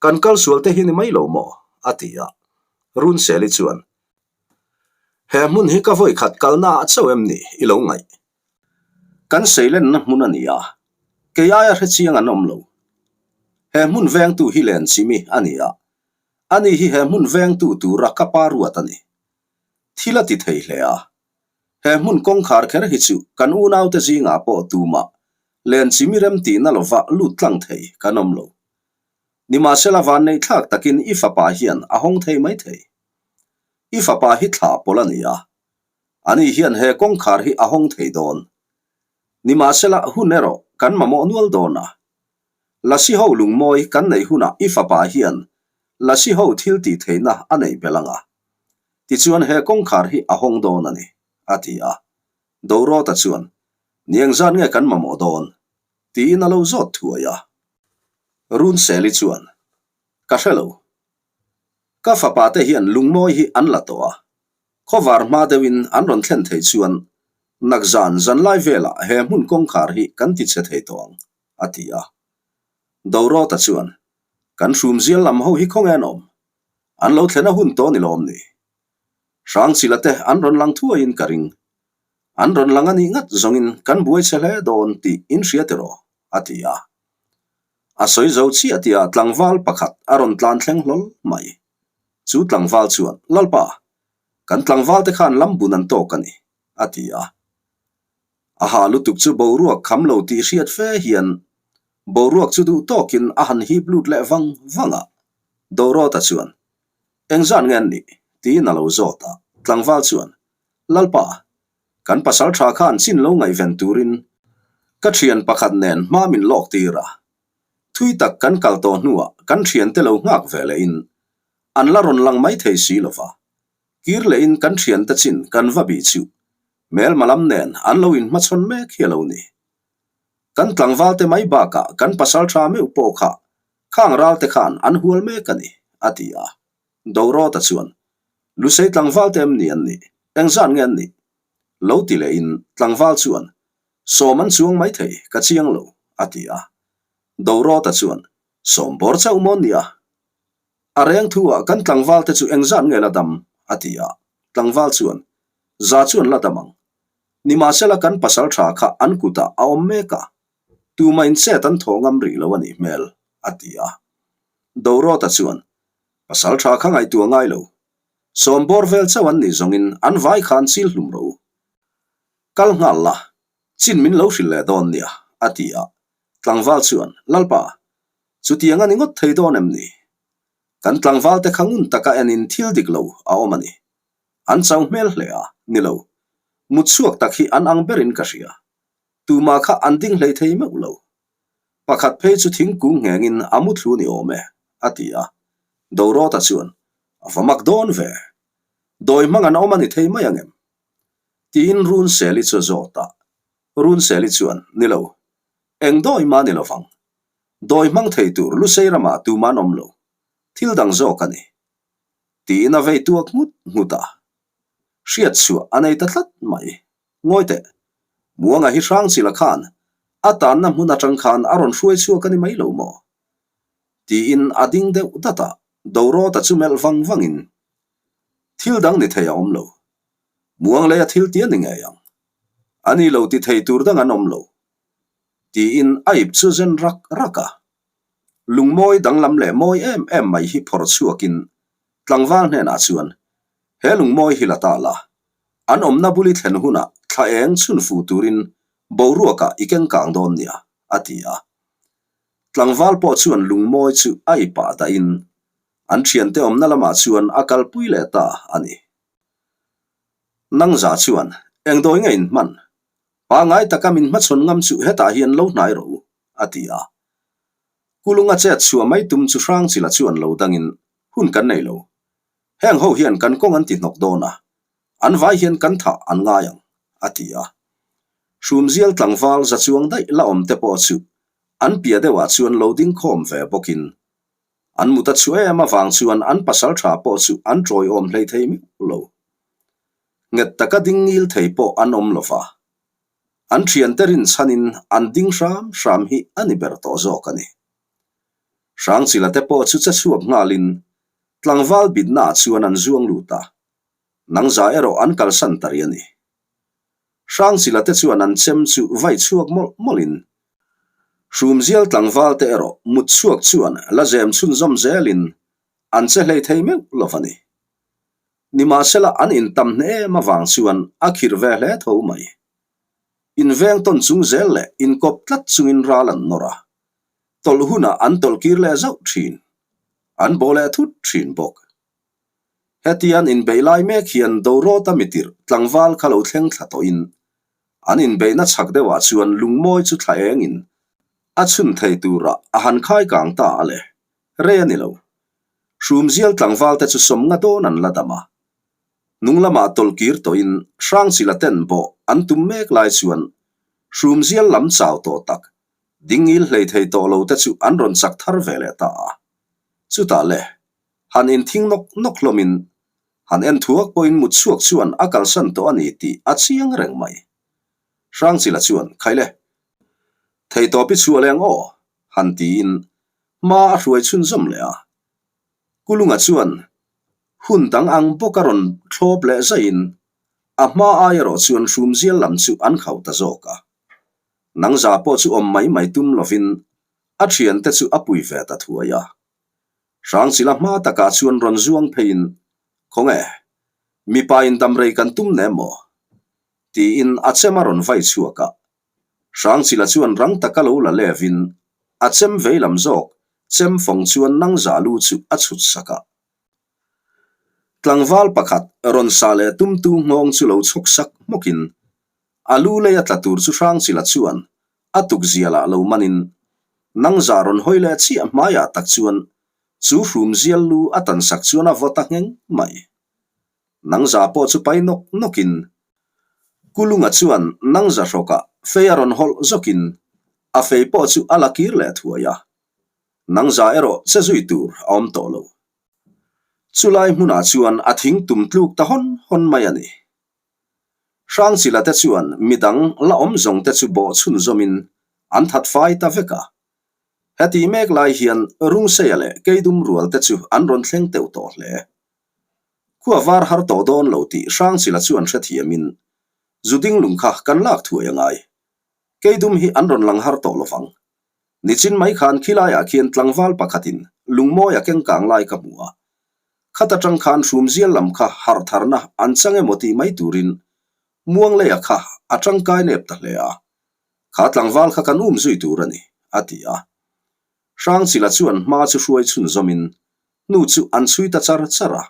Kan kal sual te hi ni mai lo maw? a ti a. Runseli chuan, He hmun hi ka vawi khat kalna ah chauh em ni i lo ngaih? Kan seilenna hmun a ni a, kei aia hre chiang an awm lo. He hmun vengtu hi Lenchimi a ni a, ani hi he hmun vengtu tura ka pa ruat a ni. Thil a ti thei hle a, he hmun kawngkhar kher hi chu kan unaute zingah pawh tumah Lenchimi remtihna lova lut tlang thei kan awm lo. Nimahsela vanneih thlak takin i fapa hian a hawng thei mai thei. I fapa hi thlah pawlh a ni a, ani hian he kawngkhar hi a hawng thei dawn. Nimahsela hun erawh kan mamawh nual dawn a. Lasi ho lungmawi kan neih hunah i fapa hian Lasi ho thil tih theihna a neih belh ang a. Tichuan he kawngkhar hi a hawng dawn a ni, a ti a. Dorawta chuan, Ni engzat nge kan mamawh dawn? tiin a lo zawt thuai a. Runseli chuan, Ka hre lo. Ka fapa te hian lungmawi hi an la tawh a. Khawvar hma deuhin an rawn thlen theih chuan nakzan zanlai velah he hmun kawngkhar hi kan ti chhe thei tawh ang, a ti a. Dorawta chuan, Kan hrumzial lam ho hi khawnge an awm? An lo thlen a hun tawh ni lawm ni? Hrangchila te an rawn lang thuaiin ka ring. An rawn lang a nih ngat zawngin kan buai chhe hle dawn tih in hria tiraw? a ti a. A sawi zo chiah tia tlangval pakhat a rawn tlan thleng hlawl mai. Chu tlangval chuan, Lalpa, kan tlangval te khan lam bun an tawk a ni, a ti a. A ha lutuk chu boruak kham lo tih hriat fe hian boruak chu duh tawkin a han hip lut leh vang vang a. Dorawta chuan, Engzat nge an nih? tiin a lo zawt a. Tlangval chuan, Lalpa, kan pasal tha khan chin lo ngaihven turin ka thian pakhat nen hma min lawk tir a. Thui tak kan kal tawh hnuah kan thiante lo nghak ve lehin an la rawn lang mai thei si lova. Kir lehin kan thiante chin kan va bih chu hmelma lam nen an lo inhmachhawn mek hi a lo ni. Kan tlangvalte mai bakah kan pasal tha meuh pawh kha khang ralte khan an hual mek a ni, a ti a. Dorawta chuan, Lusei tlangvalte em ni an nih? Engzat nge an nih? Lo ti lehin tlangval chuan, Sawm an chuang maithei, ka chiang lo, a ti a. Dorawta chuan, Sawm bawr chauh maw nia? A reng thu ah kan tlangval te chu engzat nge la dam? a ti a. Tlangval chuan, Za chuan la dam ang. Nimahsela kan pasal tha kha an kutah a awm mek a, tumah in chet an thaw ngam rih lo a nih hmel, a ti a. Dorawta chuan, Pasal tha kha ngaihtuah ngai lo. Sawm bawr vel chauh an nih zawngin an vai khan chil hlum rawh u. Kal nghal la, chin min lo hrilh leh dawn nia, a ti a. Tlangval chuan, Lalpa, Chutiang a ni ngawt thei dawn em ni? Kan tlangvalte kha ngun taka enin thil dik lo a awm a ni. An chau hmel hle a, ni lo. Mut chhuak tak hi an ang berin ka hria. Tumah kha an ding hlei thei meuh lo. Pakhat phei chu thingkung nghengin a mu thlu ni awm e, a ti a. Dorawta chuan, A va mak dawn ve. Dawi hmang an awm a ni thei mai ang em? Tiin Runseli chu a zawt a. Runseli chuan, Ni lo. Eng dawi mah ni lovang. Dawi hmang thei tur Lusei ramah tumah an awm lo. Thil dang zawk a ni. Tiin a vei tuak nghut nghut a. Hriat chhuah a nei ta tlat mai. Ngawi teh. Muanga hi Hrangchila khan a tanna hmun atang khan a rawn hruai chhuak a ni mai lo maw? Tiin a ding deuh dat a, Dorawta chu melh vang vangin thil dang ni thei a awm lo. Muang leia thil ti a ni ngei ang. A ni lo ti thei tur dang an awm lo. Tiin a ip chu zen rak rak a. Lungmawi danglam leh mawi em em mai hi phawrh chhuakin tlangval hnenah chuan, He lungmawi hi la ta la, an awmna bul i thlen hunah thla eng chhun fu turin boruakah i keng kang dawn nia, a ti a. Tlangval pawh chuan lungmawi chu a ipah dahin an thiante awmna lamah chuan a kalpui leh ta a ni. Nangza chuan, Engdawi nge in hman? Pangai taka min hmachhawn ngam chu hetah hian lo hnai rawh u, a ti a. Kulunga chet chhuah mai tum chu Hrangchila chuan lo dangin hun kan nei lo. Heng ho hian kan kawng an ti hnawk dawn a, an vai hian kan thah an ngai ang, a ti a. Hrumzial tlangval za chuang daih la awm te pawh chu an piah deuhah chuan lo ding khawm ve bawkin an mut a chhuah em avang chuan an pasal tha pawh chu an tawiawm hlei thei meuh lo. Nghet taka ding ngil thei pawh an awm lo va. An thiante rinchhanin an ding hram hram hi a ni ber tawh zawk a ni. Hrangchila te pawh chu che chhuak nghalin tlangval bitnaah chuan an zuang lut a, nangza erawh an kalsan ta rih a ni. Hrangchila te chuan an chem chu vai chhuak mawlh mawlhin Hrumzial tlangval te erawh mut chhuak chuan la zem chhunzawm zelin an che hlei thei meuh lo va ni. Nimahsela an intam hne em avang chuan a khirh ve hle tho mai. Inveng tawn chung zel leh inkawp tlat chungin ral an nawr a, tawlh hunah an tawlh kir leh zauh thin. An bawh leh thut thin bawk. Hetian inbeih lai mek hian Dorawta mitirh tlangval kha lo thleng thla tawhin. An inbeihna chhak deuhah chuan lungmawi chu thla engin a chhun thei turah a han khai kang ta a le. Rei a ni lo. Hrumzial tlangval te chu sawmnga dawn an la dam a. Hnung lamah tawlh kir tawhin Hrangchila ten bawh an tum mek lai chuan Hrumzial lam chau tawh tak, dingil hlei thei tawh lo te chu an rawn chak thar ve leh ta a. Chutah le, han inthing nawk nawk hlawmin han en thuak pawhin mutchhuak chuan a kalsan tawh a ni tih a chiang reng mai. Hrangchila chuan, Khaile, theitawp i chhuah leng aw, han tiin hma a hruai chhunzawm leh a. Kulunga chuan hun dang ang bawk a rawn thlawp leh zaihin a hma ai erawh chuan hrumzial lam chu an khauh ta zawk a. Nangza pawh chu awm mai mai tum lovin a thiante chu a pui ve ta thuai a. Hrangchila hma takah chuan rawn zuang pheiin, Khawnge, mipa in damrei kan tum nem maw? tiin a chem a rawn vai chhuak a. Hrangchila chuan rang taka lo la levin a chem vei lam zawk chem fawng chuan nangza lu chu a chhut sak a. Tlangval pakhat rawn sa leh tumtu nghawng chu lo chhawk sak hmawkin a lu lei a tla tur chu Hrangchila chuan a tukzialah lo manin nangza rawn hawi leh chiah hmaiah tak chuan chu hrumzial lu a tan sak chuan a vaw ta ngheng mai. Nangza pawh chu pai nawk nawkin Kulunga chuan nangza hrawkah fei a rawn hawlh zawkin a fei pawh chu a la kir leh thuai a. Nangza erawh che zui tur a awm tawh lo. Chulai hmunah chuan a thing tum tluk ta hawn hawn mai a ni. Hrangchila te chuan midang la awm zawng te chu bawh chhunzawmin an that fai ta vek a. Heti mek lai hian Rungseia leh Keidum rual te chu an rawn thleng teuh tawh hle. Khua var har tawh dawn lo tih Hrangchila chuan hrethiamin zu ding lung kha kan lak thuai a ngai. Keidum hi an rawn lang har tawh lovang. Nichin mai khan khilaiah khian tlangval pakhatin lungmawi a keng kang lai ka hmu a. Khat atang khan hrumzial lam kha harh tharna an chang emaw tih mai turin Muangleia kha a tangkai nep ta hle a. Kha tlangval kha kan um zui tur a ni, a ti a. Hrangchila chuan hma chu hruai chhunzawmin hnu chu an chhui ta char char a.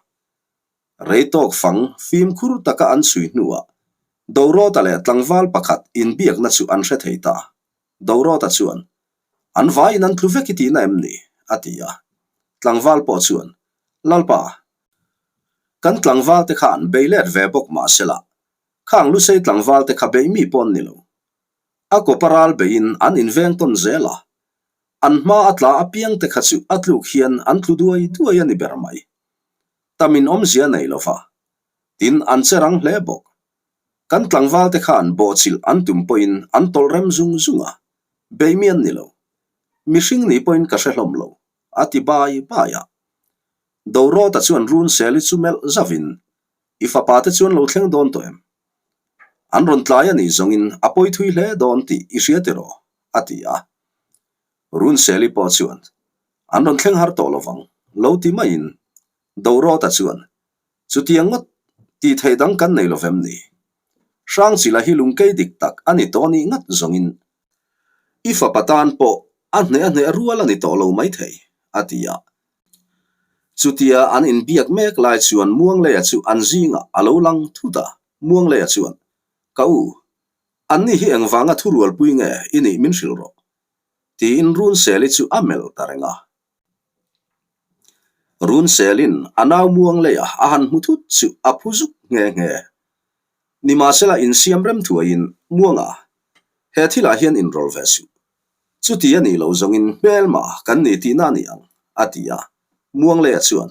Rei tawk fang fimkhur taka an chhui hnuah Dorawta leh tlangval pakhat inbiakna chu an hre thei ta. Dorawta chuan, An vaiin an tlu vek i tihna em ni? a ti a. Tlangval pawh chuan, Lalpa, kan tlangval te khan bei let ve bawk mah sela, khang Lusei tlangval te kha bei mi pawh an ni lo. A kawpa ral beiin an inveng tawn zel a, an hma a tla apiang te kha chu a tluk hian an tlu duai duai a ni ber mai. Tamin awmzia nei lova, tin an che rang hle bawk. Kan tlangval te khan bawhchilh an tum pawhin an tawlh rem zung zung a, bei mi an ni lo. Mihring ni pawhin ka hre hlawm lo, a ti bai bai a. Dorawta chuan Runseli chu melh zauhin, I fapa te chuan lo thleng dawn tawh em? An rawn tlai a nih zawngin a pawi thui hle dawn tih i hria tiraw? a ti a. Runseli pawh chuan, An rawn thleng har tawh lovang, lo ti maiin Dorawta chuan, Chutiang ngawt tih theih dang kan nei lovem ni? Hrangchila hi lungkei dik tak a ni tawh nih ngat zawngin i fapa tan pawh a hneh a hneh rual a ni tawh lo maithei, a ti a. Chutia an inbiak mek lai chuan Muangleia chu an zingah a lo lang thut a, Muangleia chuan, Ka u, anni hi engvanga thurualpui nge i nih min hrilh rawh? tiin Runseli chu a melh ta reng a. Runselin a nau Muangleia a han hmu thut chu a phu zuk nghe nghe. Nimahsela insiam rem thuaiin, Muanga, he thilah hian inrawl ve suh. Chuti a nih loh zawngin hmelma kan ni tihna a ni ang, a ti a. Muangleia chuan,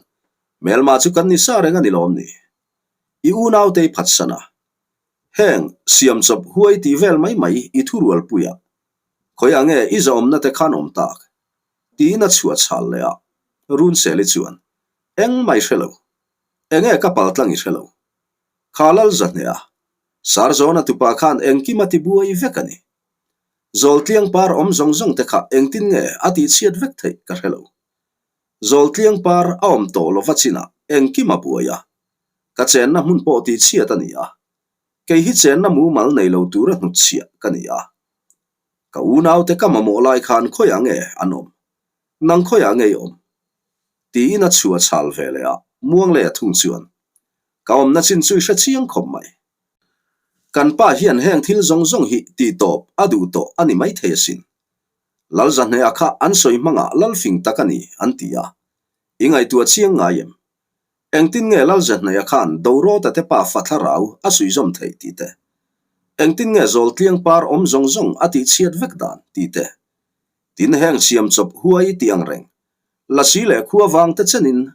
Hmelma chu kan ni sa reng a ni lawm ni? I unautei phatsan a. Heng, siamchawp huai tih vel mai mai i thurualpuiah. Khawiah nge i zahawmna te khan awm tak? Tiin a chhuah chhal leh a. Runseli chuan, Engmah i hre lo. Enge ka paltlang i hre lo. Kha lal zahne a, Sarzawna tupa khan engkim a ti buai vek a ni. Zawltliang par awm zawng zawng te kha engtin nge a tihchhiat vek theih ka hre lo. Zawltliang par a awm tawh lova chinah engkim a buai a, ka chenna hmun pawh tihchhiat a ni a, kei hi chenna mumal nei lo tura hnutchhiah ka ni a. Ka unaute ka mamawh lai khan khawiah nge an awm? Nang khawiah nge i awm? Tiin a chhuah chhal ve leh a, Muangleia thung chuan, Ka awmna chin chu i hre chiang khawp mai. Kan pa hian heng thil zawng zawng hi tihtawp a duh tawh a ni maithei asin. Lalzahneha kha an sawi hmangah lalfing tak a ni an ti a. I ngaihtuah chiang ngai em? Engtin nge Lalzahneha khan Dorawta te pa fa thlarau a suihzawm theih tih te? Engtin nge Zawltliang par awm zawng zawng a tihchhiat vek dan tih te? Tin heng siam chawp huai tih ang reng Lasi leh khua vang te chenin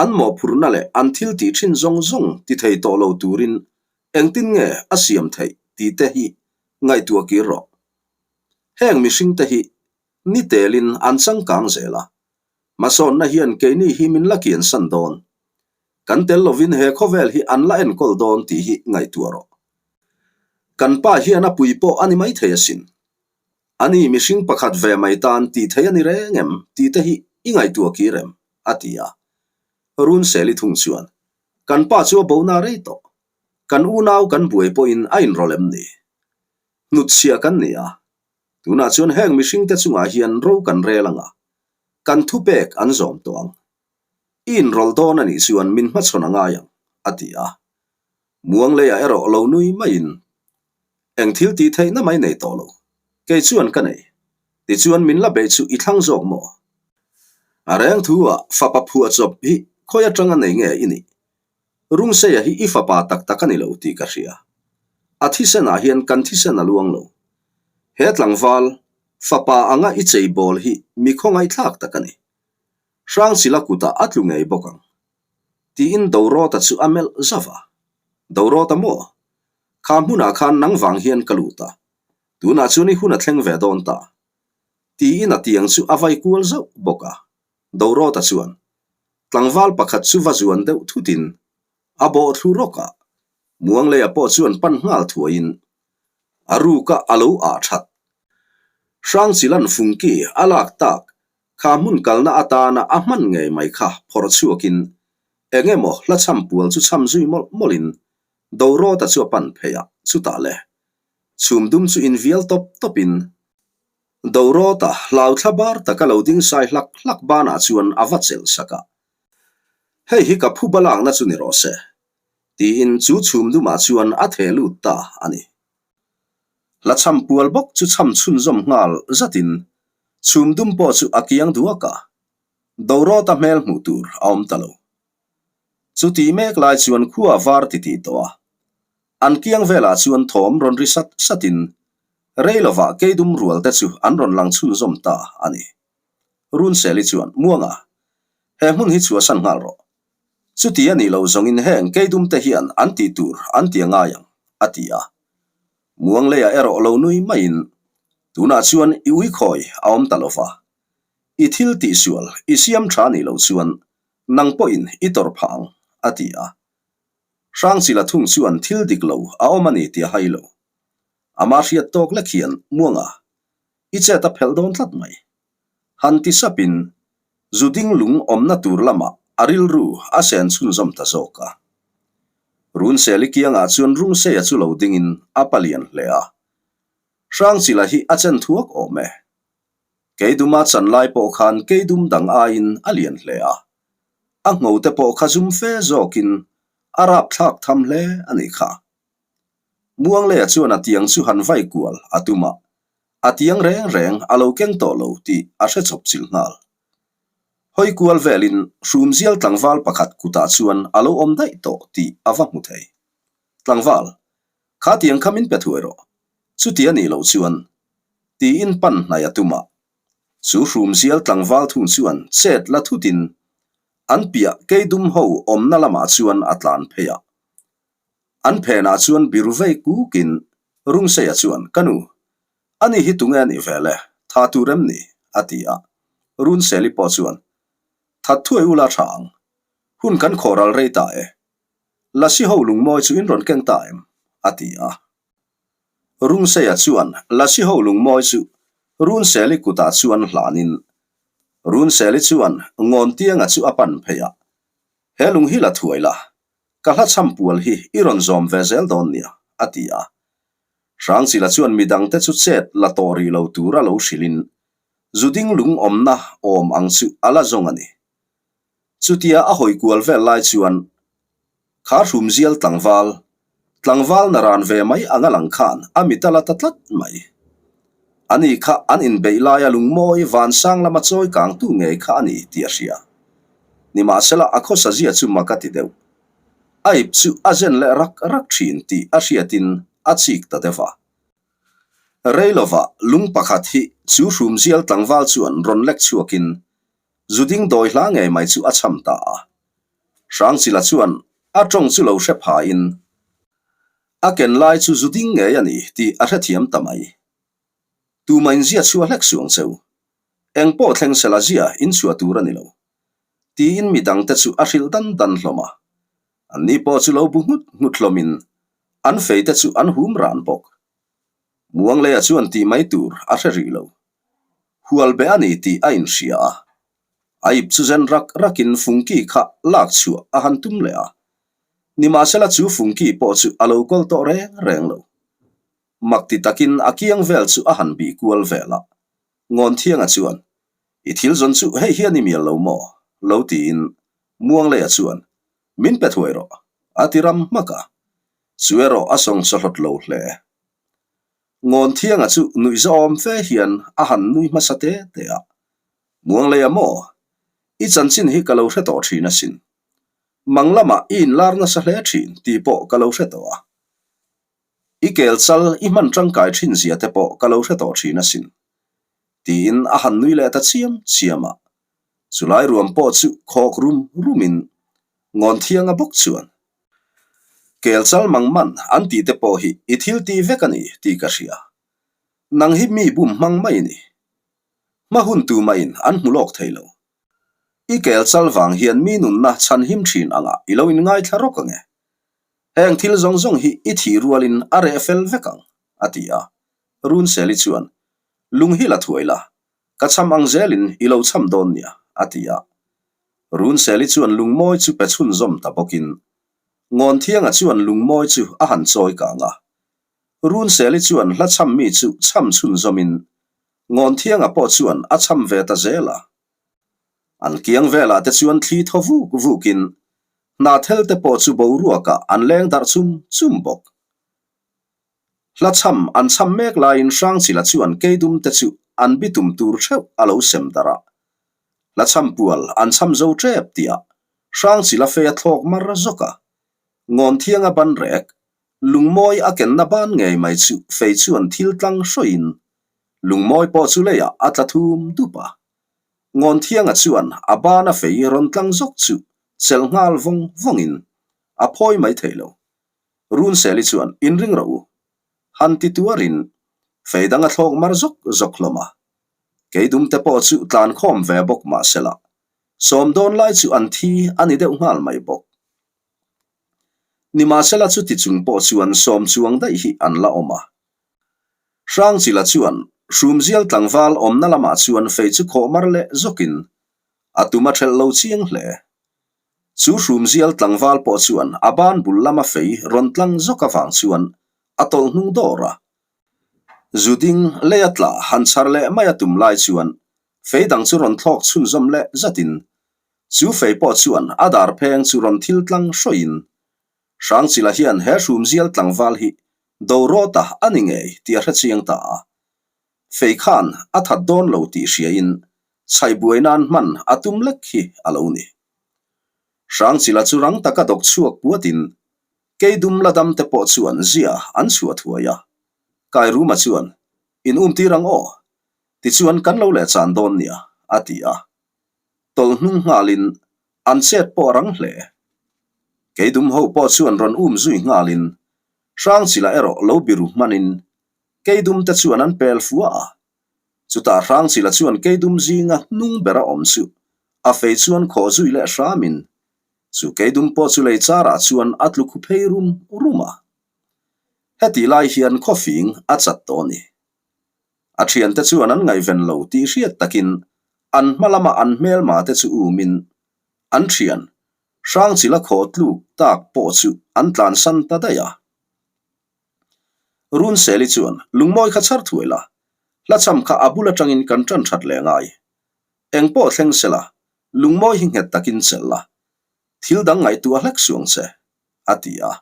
an mawhphurhna leh an thil tih thin zawng zawng ti thei tawh lo turin engtin nge a siam theih tih te hi ngaihtuah kir rawh. Heng mihring te hi ni telin an changkang zel a, hmasawnna hian keini hi min la kiansan dawn. Kan tel lovin he khawvel hi an la enkawl dawn tih hi ngaihtuah rawh. Kan pa hian a pui pawh a ni maithei asin. Ani mihring pakhat ve mai tan tih thei a ni reng em tih te hi i ngaihtuah kir em? a ti a. Runseli thung chuan, Kan pa chu a bona rei tawh. Kan unau kan buai pawhin a inrawlh em ni? Hnutchhiah kan ni a. Tunah chuan heng mihringte chungah hian ro kan rel ang a, kan thupek an zawm tawh ang. I inrawlh dawn a nih chuan min hmachhawn a ngai ang, a ti a. Muangleiah erawh lo nui maiin, Eng thil tih theihna mai nei tawh lo. Kei chuan ka nei. Tichuan min la beih chu i thlang zawk maw? A reng thu ah fapa phuah chawp hi khawi atanga nei nge i nih? Rungseia hi i fapa tak tak a ni lo tih ka hria. A thisen ah hian kan thisen a luang lo. He tlangval, fapa anga i chei bawl hi mi khawngaihthlak tak a ni. Hrangchila kutah a tlu ngei bawk ang. Tiin Dorawta chu a melh zauh a. Dorawta maw? Kha hmunah khan nang vang hian ka lut a. Tunah chuan i hun a thleng ve dawn ta. Tiin a tiang chu a vai kual zauh bawk a. Dorawta chuan tlangval pakhat chu va zuan deuh thutin a bawh thlu rawk a. Muangleia pawh chuan pan nghal thuaiin a ruka a lo ah that. Hrangchilan fungki a lak tak kha hmun kalna atana a hman ngei mai kha phawrh chhuakin eng emaw hla chham pual chu chham zui mawlh mawlhin Dorawta chu a pan phei a, chutah le chhum dum chu invial tawp tawpin Dorawta hlau thla bar taka lo ding sai hlak hlak banah chuan a va chelh sak a, Hei hi ka phuba lakna chu ni rawh se, tiin chu chhum dumah chuan a theh lut ta a ni. Hla chham pual bawk chu chham chhunzawm nghal zatin chhum dum pawh chu a kiang duak a, Dorawta hmel hmuh tur a awm ta lo. Chutih mek lai chuan khua var titih tawh a, an kiang velah chuan thawm rawn ri sat satin rei lovah keidum rual te chu an rawn lang chhunzawm ta a ni. Runseli chuan, Muanga, he hmun hi chhuahsan nghal rawh. Chuti a nih loh zawngin heng keidum te hian an tih tur an ti a ngai ang, a ti a. Muangleiah erawh lo nui maiin, Tunah chuan i uikhawi a awm ta lova, i thil tihsual i siam tha nih loh chuan nang pawhin i tawrh phah ang, a ti a. Hrangchila thung chuan thil dik lo a awm a ni tih a hai lo. Ama hriat tawk lek hian Muanga, i chet a phelh dawn tlat mai. Han ti sapin zu ding lung awmna tur lamah a rilru a sen chhunzawm ta zawk a. Runseli kiangah chuan Rungseia chu lo dingin a palian hle a. Hrangchila hi a chen thuak awm e. Keiduma chan lai pawh khan keidum dang aiin a lian hle a. A ngho te pawh kha zum fe zawkin a rapthlak tham hle a nih kha. Muangleia chuan a tiang chu han vai kual a tum a, a tiang reng reng a lo keng tawh lo tih a hre chawp chilh nghal. Hawi kual velin hrumzial tlangval pakhat kutah chuan a lo awm daih tawh tih a va hmu thei. Tlangval, kha tiang kha min pe thuai rawh. Chuti a nih loh chuan tiin pan hnaih a tum a. Chu hrumzial tlangval thung chuan chet la thutin an piah keidum ho awmna lamah chuan a tlan phei a. An phenah chuan biru vei kukin Rungseia chuan, Ka nu, ani hi tunge a nih ve le? Tha tur em ni? a ti a. Runseli pawh chuan, That thuai ula tha ang. Hun kan khawhral rei ta e. Lasi ho lungmawi chu in rawn keng ta em? a ti a. Rungseia chuan Lasi ho lungmawi chu Runseli kutah chuan hlanin Runseli chuan Ngawntianga chu a pan phei a, He lung hi la thuai la, Ka hla chham pual hi i rawn zawm ve zel dawn nia, a ti a. Hrangchila chuan midangte chu chet la tawh rih lo tura lo hrilhin zuding lung awmna awm ang chu a la zawng a ni. Chutia a hawi kual vel lai chuan kha hrumzial tlangval. Tlangval naran ve mai anga lang khan a mit a la ta tlat mai. Ani kha an inbeih laia lungmawi vansang lama chawi kangtu ngei kha a ni tih a hria. Nimahsela a khawsa zia chu mak a ti deuh. A ip chu a zen leh rak rak thin tih a hriatin a chik ta deuh a. Rei lovah lung pakhat hi chu hrumzial tlangval chuan rawn lek chhuakin Zuding dawi hla ngei mai chu a cham ta a. Hrangchila chuan a tawng chu lo hre phain a ken lai chu zuding ngei a ni tih a hrethiam ta mai. Tuma inzia chhuah hlek suang cheu. Eng pawh thleng sela zia inchhuah tur a ni lo. Tiin mi dangte chu a hrilh dan dan hlawm a. Anni pawh chu lo bu nghut nghut hlawmin an feite chu an hum ran bawk. Muangleia chuan tih mai tur a hre rih lo. Hual be a ni tih a inhria a. A ip chu zen rak rakin fungki kha lak chhuah a han tum leh a. Nimahsela chu fungki pawh chu a lo kawl tawh reng reng lo. Mak ti takin a kiang vel chu a han bih kual vel a. Ngawnthianga chuan, I thil zawn chu hei hian i mial lo maw? lo tiin Muangleia chuan, Min pe thuai rawh, a ti ram hmak a. Chu erawh a sawng chawhlawt lo hle. Ngawnthianga chu nuihzawm fe hian a han nui hmasa te te a. Muangleia maw? I chanchin hi ka lo hre tawh thin asin. Mang lamah i inlar nasa hle thin tih pawh ka lo hre tawh a. I kel chal i hman tangkai thin zia te pawh ka lo hre tawh thin asin. Tiin a han nui leh ta chiam chiam a. Chulai ruam pawh chu khawk rum rumin Ngawnthianga bawk chuan, Kel chal mang man an tih te pawh hi i thil tih vek a ni tih ka hria. Nang hi mi bum hmang mai i ni. Hma hun tu mahin an hmu lawk thei lo. I kel chal vang hian mi nunna chhan him thin angah i lo inngaithla rawk ang e. Heng thil zawng zawng hi i thih rualin a reh fel vek ang, a ti a. Runseli chuan, Lung hi la thuai la, ka cham ang zelin i lo cham dawn nia, a ti a. Runseli chuan lungmawi chu pe chhunzawm ta bawkin, Ngawnthianga chuan lungmawi chu a han chawi kang a. Runseli chuan hla cham mi chu cham chhunzawmin, Ngawnthianga pawh chuan a cham ve ta zel a. An kiang velah te chuan thli thaw vuk vukin, hnathel te pawh chu boruakah an leng darh chum chum bawk. Hla cham an cham mek laiin Hrangchila chuan Keidum te chu an bitum tur theuh a lo sem darh a. Hla cham pual an cham zo tep tih ah Hrangchila fei a thlawk mar zawk a. Ngawnthianga ban rek, lungmawi a kenna ban ngei mai chu fei chuan thil tlang hrawiin lungmawi pawh chu leiah a tla thum dup a. Ngawnthianga chuan a bana fei rawn tlang zawk chu chelh nghal vawng vawngin a phawi mai thei lo. Runseli chuan inring rawh u. Han ti tuarin fei dang a thlawk mar zawk zawk hlawm a. Keidumte pawh chu tlan khawm ve bawk mah sela, sawm dawn lai chu an thi a ni deuh nghal mai bawk. Nimahsela chuti chung pawh chuan sawm chuang daih hi an la awm a. Hrangchila chuan Hrumzial tlangval awmna lamah chuan fei chu khawh mar leh zawkin a tum a thelh lo chiang hle. Chu Hrumzial tlangval pawh chuan a ban bul lama fei rawn tlang zawk avang chuan a tawlh hnung dawr a. Zuding leia tla han chhar leh mai a tum lai chuan fei dang chu rawn thlawk chhunzawm leh zatin chu fei pawh chuan a dar pheng chu rawn thil tlang hrawiin Hrangchila hian he Hrumzial tlangval hi Dorawta a ni ngei tih a hrechiang ta a. Fei khan a that dawn lo tih hriain chhai buai nan hman a tum lek hi a lo ni. Hrangchila chu rang taka dawk chhuak puatin Keidum la dam te pawh chuan zia an chhuah thuai a. Kairuma chuan, In um tir ang aw? Tichuan kan lo leh chan dawn nia, a ti a. Tawlh hnung nghalin an chet pawh a rang hle. Keidum ho pawh chuan rawn um zui nghalin Hrangchila erawh lo biru hmanin Keidum te chuan an pel fua a. Chutah Hrangchila chuan Keidum zinga hnung bera awm chu a fei chuan khawh zui leh hramin chu Keidum pawh chu lei charah chuan a tlu khu phei rum rum a. Hetih lai hian khawfing a chat tawh a ni. A thiante chuan an ngaihven lo tih hriat takin an hma lama an hmelma te chu umin an thian Hrangchila khaw tluk tak pawh chu an tlansan ta daih a. Runseli chuan lungmawi kha chhar thuai la, hlachham kha a bul atangin kan tan that leh ngai. Eng pawh thleng sela, lungmawi hi nghet takin chelh la, thil dang ngaihtuah hlek suang che, a ti a.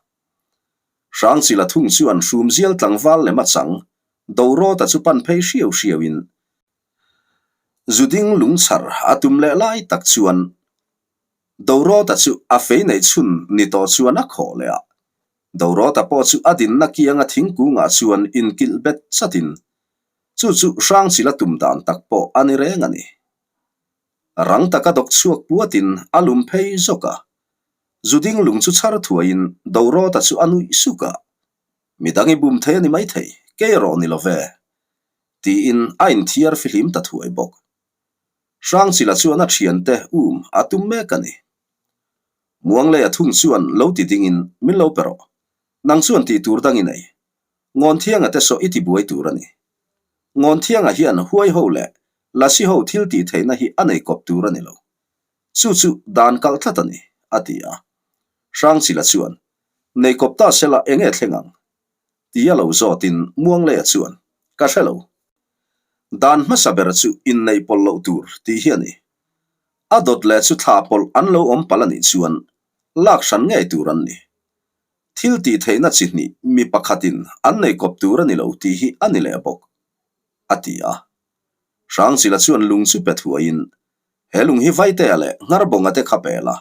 Hrangchila thung chuan hrumzial tlangval lem a chang, Dorawta chu pan phei hriau hriauin Zuding lungchhar a tum leh lai tak chuan Dorawta chu a fei neih chhun ni tawh chuan a khawh leh a. Dorawta pawh chu a dinna kianga thingkungah chuan inkilh bet chatin chu chu Hrangchila tum dan tak pawh a ni reng a ni. Rang taka dawk chhuak puatin a lum phei zawk a. Zuding lung chu chhar thuaiin Dorawta chu a nuih suk a. Midang i bum thei a ni maithei, kei erawh ni lo ve. Tiin a inthiar fihlim ta thuai bawk. Hrangchila chuan a thiante um a tum mek a ni. Muangleia thung chuan lo ti dingin min lo pe rawh. Nang chuan tih tur dang i nei. Ngawnthianga te saw i ti buai tur a ni. Ngawnthianga hian huai ho leh lasi ho thil tih theihna hi a nei kawp tur a ni lo. Chu chu dan kalh tlat a ni, a ti a. Hrangchila chuan, Nei kawp ta sela eng nge thleng ang? Tia lo zawtin Muangleia chuan, Ka hre lo. Dan hmasa ber chu inneih pawlh loh tur tih hi a ni. A dawt leh chu thla pawlh an lo awm palh a nih chuan lak hran ngei tur an ni. Thil tih theihna chi hnih mi pakhatin an nei kawp tur a ni lo tih hi a ni leh bawk, a ti a. Hrangchila chuan lung chu pe thuaiin, He lung hi Vaitea leh Ngharbawnga te kha pe la.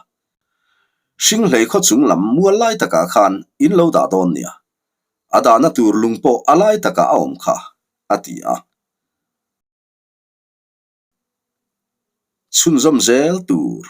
Hringhlei khaw chung lam mual lai takah khan in lo dah dawn nia. A dahna tur lung pawh a lai takah a awm kha, a ti a. Chhunzawm zel tur.